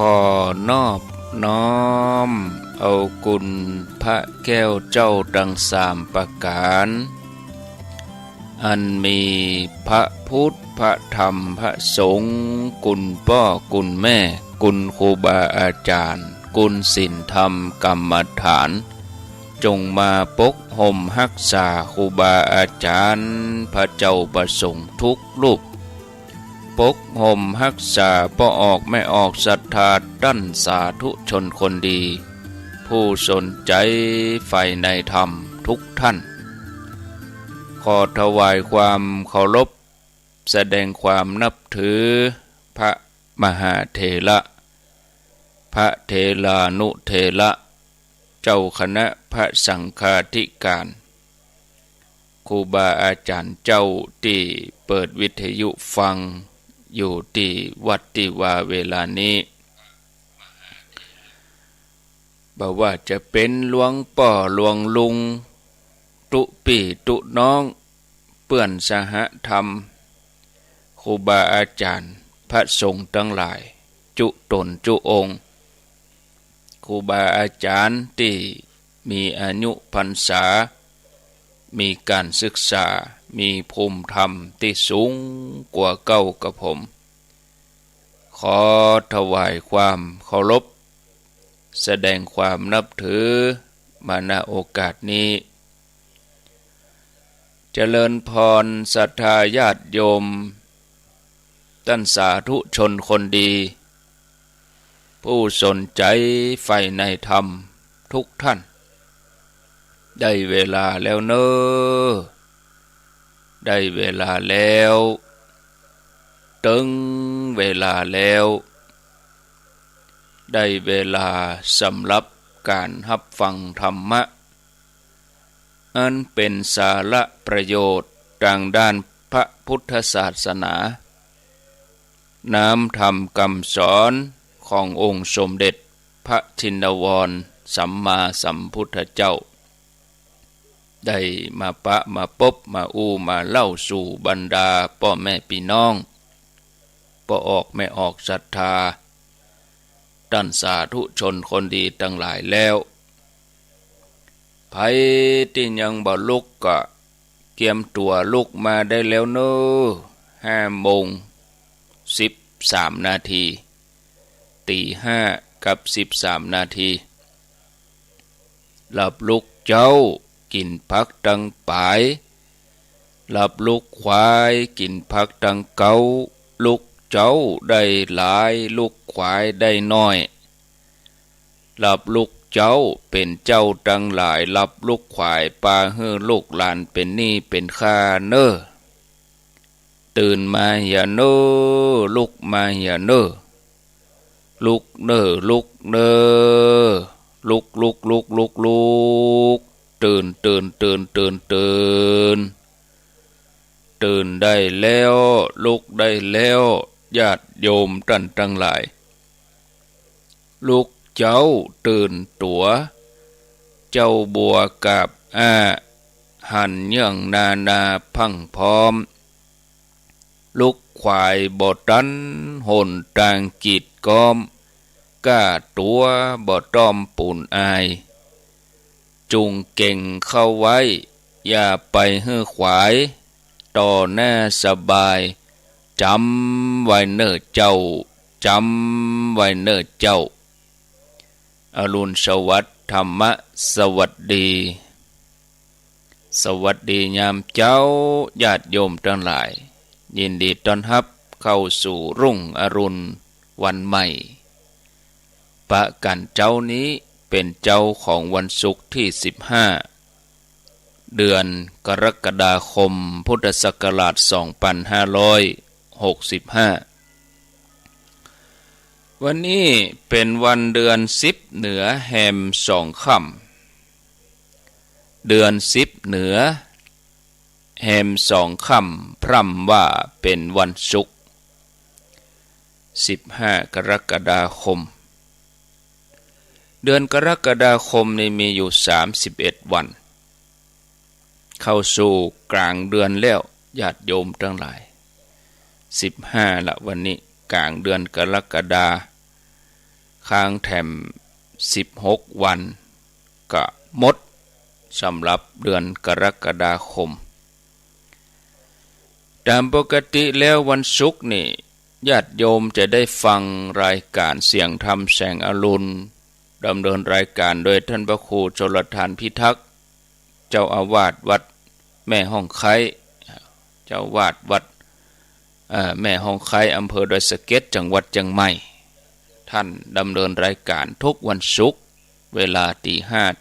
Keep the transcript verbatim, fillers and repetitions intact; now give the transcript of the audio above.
ขอนอบน้อมเอาคุณพระแก้วเจ้าตังสามประก๋าน อันมีพระพุทธ พระธรรม พระสงฆ์ คุณป้อ คุณแม่ คุณครูบาอาจ๋ารย์ คุณศีลธรรมกรรมฐาน จงมาปกห่มฮักษาครูบาอาจ๋ารย์ พระเจ้าพระสงฆ์ทุกรูป ปกห่มฮักษาป้อออกแม่ออกศรัทธาต้านสาธุชนคนดี ผู้สนใจ๋ใฝ่ในธรรมทุกท่าน ขอถวายความเคารพ แสดงความนับถือ พระมหาเถระ พระเถรานุเถระ เจ้าคณะพระสังฆาธิการ ครูบาอาจ๋ารย์เจ้าตี้เปิดวิทยุฟังอยู่ตี้วัดตี้วาเวลานี้ บ่ว่าจะเป๋นหลวงป้อหลวงลุง ตุ๊ปี้ตุ๊น้อง เปื้อนสหธรรม ครูบาอาจ๋ารย์ พระสงฆ์ตังหลาย จุ๊ต๋นจุ๊องค์ ครูบาอาจ๋ารย์ตี้มีอายุพรรษา มีก๋านศึกษา มีภูมิธรรมตี้สูงกว่าเก๊ากว่าผม ขอถวายความเคารพ แสดงความนับถือมา ณ โอกาสนี้ เจริญพรศรัทธาญาติโยม ต้านสาธุชนคนดี ผู้สนใจ๋ใฝ่ในธรรมทุกท่าน ได้เวลาแล้วเน่อ ได้เวลาแล้ว เถิงเวลาแล้ว ได้เวลาสำหรับก๋านฮับฟังธรรมะ อันเป๋นสาระประโยชน์ตางด้านพระพุทธศาสนา น้ำธรรมกำสอนขององค์สมเด็จพระชินวรสัมมาสัมพุทธเจ้า ได้มาปะมาปบมาอู้มาเล่าสู่บรรดาป้อแม่ปี้น้อง ป้อออกแม่ออกศรัทธา ต้านสาธุชนคนดีตังหลายแล้ว ใผตี้ยังบ่ลุกก็เกียมตั๋วลุกมาได้แล้วเน่อ ห้าโมงสิบสามนาที ตี๋ห้ากับสิบสามนาที หลับลุกเจ๊ากิ๋นผักตังป๋าย หลับลุกขวายกิ๋นผักตังเก๊า ลุกเจ๊าได้หลาย ลุกขวายได้น้อย หลับลุกเจ๊าเป๋นเจ้าตังหลาย หลับลุกขวายปาหื้อลูกหลานเป๋นหนี้เป๋นค่าเน่อ ตื่นมาเหียเน่อ ลุกมาเหียเน่อ ลุกเน่อ ลุกเน่อ ลุก ลุก ลุก ลุก ลุก ตื่น ตื่น ตื่น ตื่น ตื่น ตื่นได้แล้ว ลุกได้แล้ว ญาติโยมต้านตังหลาย ลุกเจ๊าตื่นตั๋ว เจ๊าบัวกาบอ้า หันเยื่องนานาพรั่งพร้อม ลุกขวายบ่ตันหนตางกีดก๊อม ก้าตั๋วบ่ต้อมปูนอาย จุงเก่งเข้าไว้ อย่าไปหื้อขวาย ต่อหน้าสบาย จ๋ำไว้เน่อเจ้า จ๋ำไว้เน่อเจ้า อรุณสวัสดิ์ ธรรมะสวัสดี สวัสดียามเจ๊า ญาติโยมตังหลาย ยินดีต้อนฮับเข้าสู่รุ่งอรุณวันใหม่ ปะกั๋นเจ๊านี้เป๋นเจ๊าของวันศุกร์ตี้สิบห้า เดือนกรกฎาคม พุทธศักราชสองปันห้าร้อยหกสิบห้า วันนี้เป๋นวันเดือนสิบเหนือแฮมสองค่ำ เดือนสิบเหนือแฮมสองค่ำ พร่ำว่าเป๋นวันศุกร์ สิบห้ากรกฎาคม เดือนกรกฎาคมนี้มีอยู่สามสิบเอ็ดวัน เข้าสู่ก๋างเดือนแล้ว ญาติโยมตังหลาย สิบห้าละวันนี้ ก๋างเดือนกรกฎา ค้างแถมสิบหกวัน ก็หมดสำหรับเดือนกรกฎาคม ต๋ามปกติแล้ววันศุกร์นี่ ญาติโยมจะได้ฟังรายการเสียงธรรมแสงอรุณ ดำเนินรายการโดยท่านพระครูชลทานพิทักษ์ เจ้าอาวาสวัดแม่ฮ่องไคร้ เจ้าอาวาสวัด เอ่อ แม่ฮ่องไคร้ อำเภอดอยสะเก็ด จังหวัดเชียงใหม่ ท่านดำเนินรายการทุกวันศุกร์ เวลาตีห้าถึ